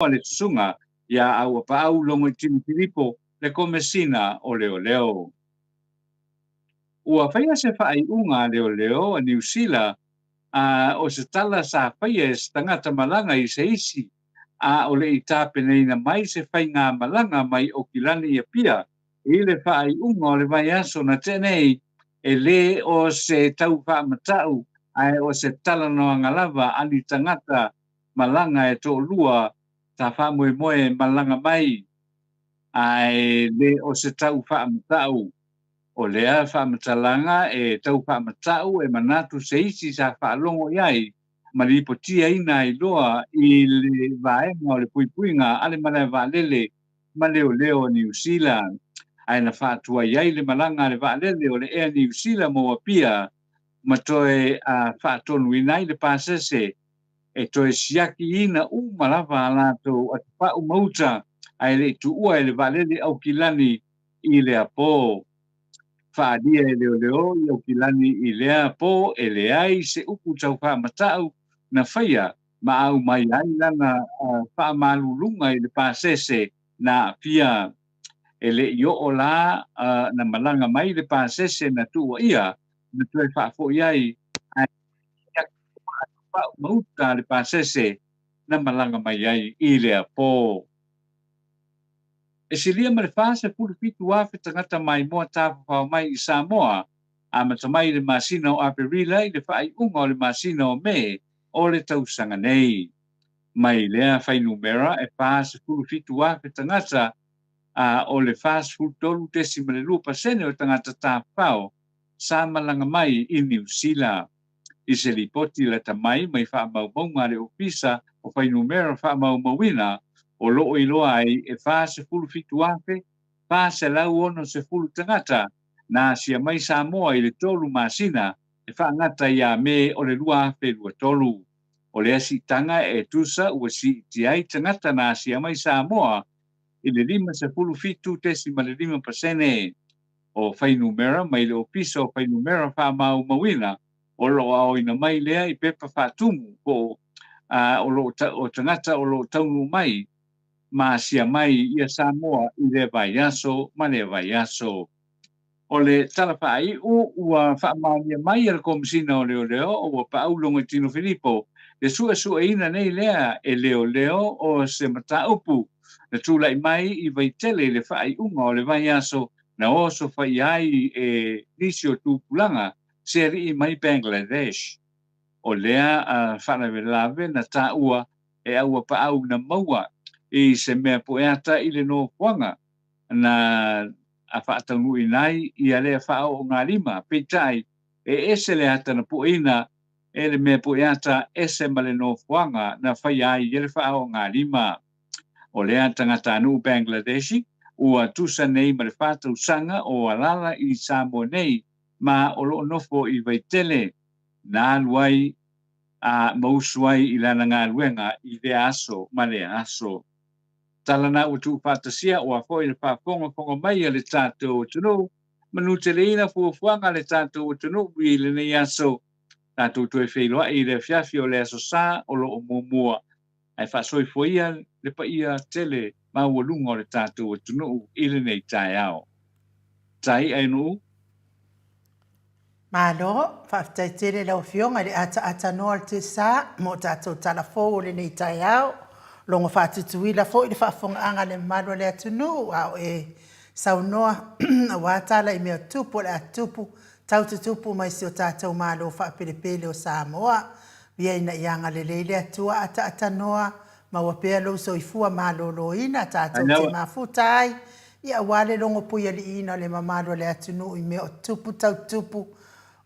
A le Susuga ia Auapaau Logoitino Filipo le Komesina o Leoleo. Ua faia se faaiuga a leoleo a Niu Sila a o se tala sa faia e se tagata malaga i se isi a o le i tapenaina mai se faigamalaga mai Okilani i Apia i le faaiuga o le vaiaso na tea nei, e le o se tau faamatau ae o se talanoaga lava a ni tagata malaga e toalua sa faamoemoe malaga mai, ae le o se tau faamatau. O lea faamatalaga e tau faamatau e manatu se isi sa faalogo i ai ma lipotiaina ai loa i le vaega o le puipuiga a le malae vaalele ma leoleo o Niu Sila, ae na faatuai ai le malaga a le vaalele o le Air Niu Sila mo Apia ma toe faatonuina ai le pasese e toe siakiina uma lava a latou atupau ma uta ae le i tuua e le vaalele Aukilani i lea po. Faaalia e leoleo i Aukilani i lea po e leai se upu tau faamatau na faia ma aumai ai lana faamaluluga i le pasese na aafia. E le i oo la na malaga mai le pasese na tuuaia na toe faafoi ai ae pau ma uta le pasese na malaga mai ai i lea po. E silia ma le 47,000 tagata maimoa tafafao mai i Samoa, amata mai i le masina o Aperila i le faaiuga o le masina o Me o le tausaga nei. Mai lea fuainumera e 47,000 tagata, a o le 43.2 pasene o tagata tafafao sa malaga mai i Niu Sila. I se lipoti lata mai mai faamaumauga a le Ofisa o Fuainumera Faamaumauina o lo o iloa ai e 47,460 tagata na asia mai Samoa i le tolu masina e faagata ia Me o le 2023. O lea siitaga e tusa ua siitia ai tagata na asia mai Samoa i le 57.5 pasene. O fuainumera mai le Ofisa o Fuainumera Faamaumauina o lo o aoina mai lea i pepa faatumu po o o lo o tagata o lo o taunuu mai ma asia mai ia Samoa i lea vaiaso ma lea vaiaso. O le tala faaiu ua faamaonia mai e le Komesina o Leoleo o Auapaau Logoitino Filipo le suesueina nei lea e leoleo o se mataupu na tulai mai i Vaitele i le faaiuga o le vaiaso na osofaia ai e nisi o tupulaga se alii mai Bangladesh. O lea faalavelave na taua e Auapaau na maua i se mea poeata i le nofoaga na faataunuuina ai ia lea faaoogalima, peitai e ese le ata na pueina e le mea poeata ese ma le nofoaga na faia ai ia le faaoogalima. O lea tagatanuu Bangladeshi ua tusa nei ma le 4 tausaga o alala i Samoa nei ma o lo o nofo i Vaitele na alu ai a ma usu ai i lana galuega i lea aso ma lea aso. Tala na ua tuufaatasia ua foi le faafogafoga mai a le tatou atunuu, manuteleina fuafuaga a le tatou atunuu i lenei aso. Tatou toe feiloai i le afiafi o le Aso Sa o lo o muamua, ae faasoifua ia le paia tele maualuga o le tatou atunuu i lenei taeao. Tai Ainuu. Malo, faafetai tele lau Afioga i le ataatanoa o le Tesa mo tatou tala fou o lenei taeao. Logo faatutuila foi le faafofogaaga a le mamalu o le atunuu a o e saunoa aua tala i mea tupu o le a tupu tau tutupu mai si o tatou Malo faapelepele o Samoa. Via ina ia agalelei le Atua ataatanoa, maua pea lou soifua maloloina tatou te mafuta ai Ia aua le logo puialiiina o le mamalu o le atunuu i mea o tupu tau tupu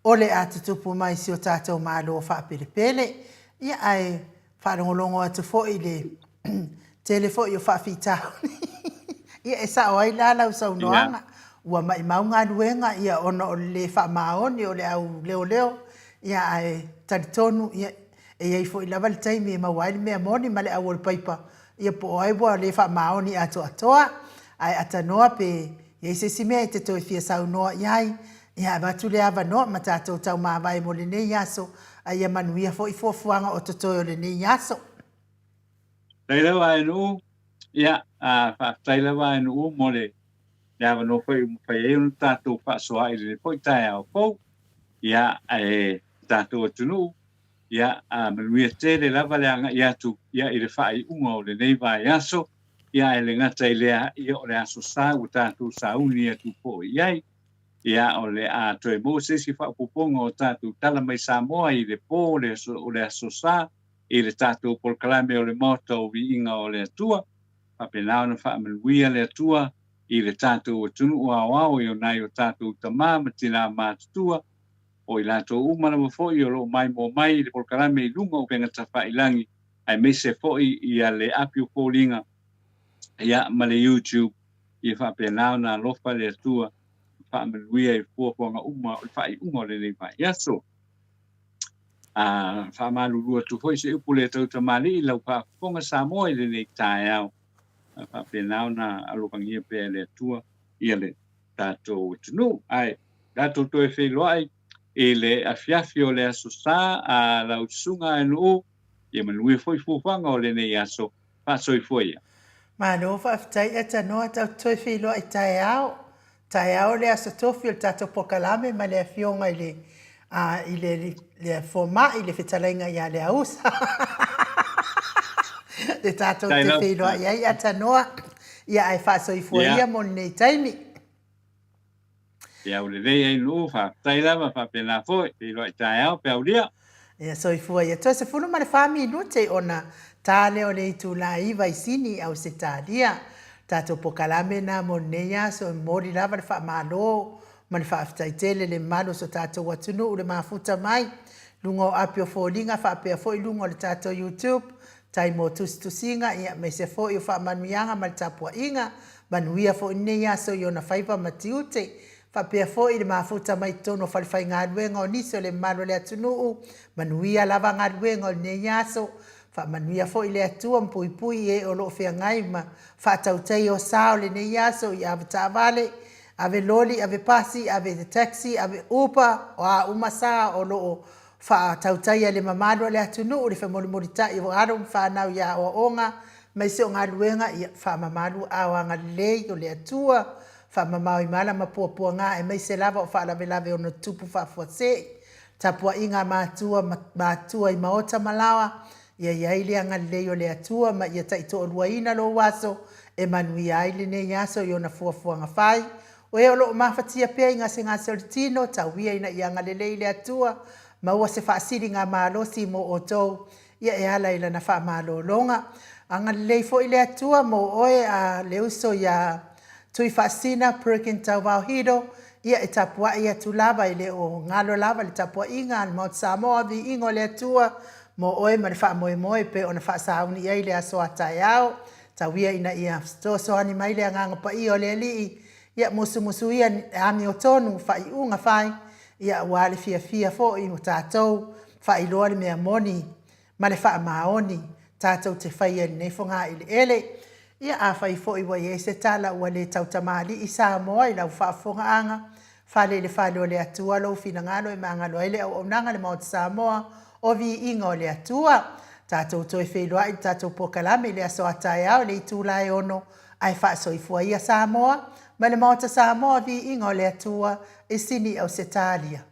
o le a tutupu mai si o tatou Malo faapelepele. Ia ae faalogologo atu foi i le tele foi o faafitauli. Ia e sao ai la lau saunoaga, ua maimau galuega ia ona o le le faamaoni o le au leoleo, ia ae talitonu ia e i ai foi lava le taimi e maua ai le mea moni ma le au o le paipa Ia po o ai ua le faamaoni atoatoa, ae atanoa pe i ai se isi mea e te toe fia saunoa i ai, ia avatu le avanoa ma tatou taumāvae mo lenei aso, a ia manuia foi fuafuaga o totoe o lenei aso. Faafetai lava e Nuu. Ia, faafetai lava e Nuu mo le le avanoa foi ua mafai ai ona tatou faasoa i lenei foi taeao fou. Ia, e tatou atunuu, ia, manuia tele lava le agai atu ia i le faaiuga o lenei vaiaso. Ia, ae le gata i lea, ia o le Aso Sa ua tatou sauni atu foi i ai. Ia, o le a toe maua se isi faaopoopoga o tatou tala mai Samoa i le po o le o le Aso Sa i le tatou polokalame o le Maota o Viiga o le Atua. Faapena ona faamanuia le Atua i le tatou atunuu aoao i o nai o tatou tama ma tinā matutua, o i latou uma lava foi o lo o maimoa mai i le polokalame i luga o upega tafailagi, aemaise foi ia le api o foliga ia ma le YouTube, ia faapena ona alofa le Atua ma faamanuia i fuafuaga uma o le faaiuga o lenei vaiaso. A faamalulu atu foi se upu le tautamalii i lau faafofoga Samoa i lenei taeao, a faapena ona alofagia pea e le Atua ia le tatou atunuu. Ae tatou toe feiloai i le afiafi o le Aso Sa a lau Susuga Aenuu, ia manuia foi fuafuaga o lenei aso. Faasoifua ia. Malo faafetai Atanoa, tatou toe feiloai taeao. Taeao le Aso Tofi o le tatou polokalame ma le afioga i le a i le le fomai le fetalaiga ia Leausa. Le tatou te feiloai ai Atanoa. Ia ae faasoifua ia mo lenei taimi. Ia ua lelei ai nuu, faafetai lava, faapena foi, feiloai taeao Peaulia. Ia soifua ia. Toe 14 minute ona ta lea o le itula 9 i Sini i Ausetalia. Tatou pokalame na mo lenei aso e momoli lava le faamalo ma le faafetai tele le mamalu o so tatou atunuu le mafuta mai luga o api o foliga faapea foi luga o le tatou YouTube Tai mo tusitusiga, ia, aemaise foi o faamanuiaga ma le tapuaiga. Manuia foi lenei aso i ona faiva ma tiute. Faapea foi le mafuta mai totonu o falefaigaluega o nisi o le mamalu o le atunuu. Manuia lava galuega o lenei aso. Faamanuia foi le Atua ma puipui i e o lo o feagai ma faatautaia o sa o lenei aso i avetaavale, ave loli, ave pasi, ave taxi, ave uber, o a uma sa o lo o Faatautaia le mamalu o le atunuu le femulimulitai o alo ma fanau i aoaoga aemaise o galuega, ia faamamalu aao agalelei o le Atua, faamamao i mala ma puapuaga aemaise lava o faalavelave ono tutupu faafuasei, tapuaiga a matua ma matua i maota ma laoa, ia i ai le agalelei o le Atua ma ia taitoaluaina lou aso e manuia ai lenei aso i ona fuafuaga fai. O e o lo o mafatia pea i gasegase o le tino, tau ia ina ia agalelei le Atua, maua se faasiliga malosi mo outou, ia e ala i Lana faamalologa. Agalelei foi le Atua mo oe a le uso ia Tuifaasisina Perkin Tauvao Hiro, ia e tapuai atu lava e le o galo lava le tapuaiga a le Maota Samoa, viiga o le Atua mo oe ma le faamoemoe e pei ona faasauni i ai le aso a taeao. Tau ia ina ia fesoasoani mai le Agaga Paia o le Alii, ia musumusu ia e amiotonu faaiuga fai, ia aua le fiafia foi o tatou, faailoa le mea moni ma le faamaoni tatou te faia i lenei fogaeleele. Ia afai foi ua i ai se tala ua le tautamalii Samoa i lau faafofogaaga, Fale i le fale o le Atua lou finagalo e magalo ai le auaunaga a le Maota Samoa o Viiga o le Atua. Tatou toe feiloai i le tatou polokalame i le aso a taeao i le itula e 6, ae faasoifua ia Samoa ma le Maota Samoa o Viiga o le Atua i Sini Ausetalia.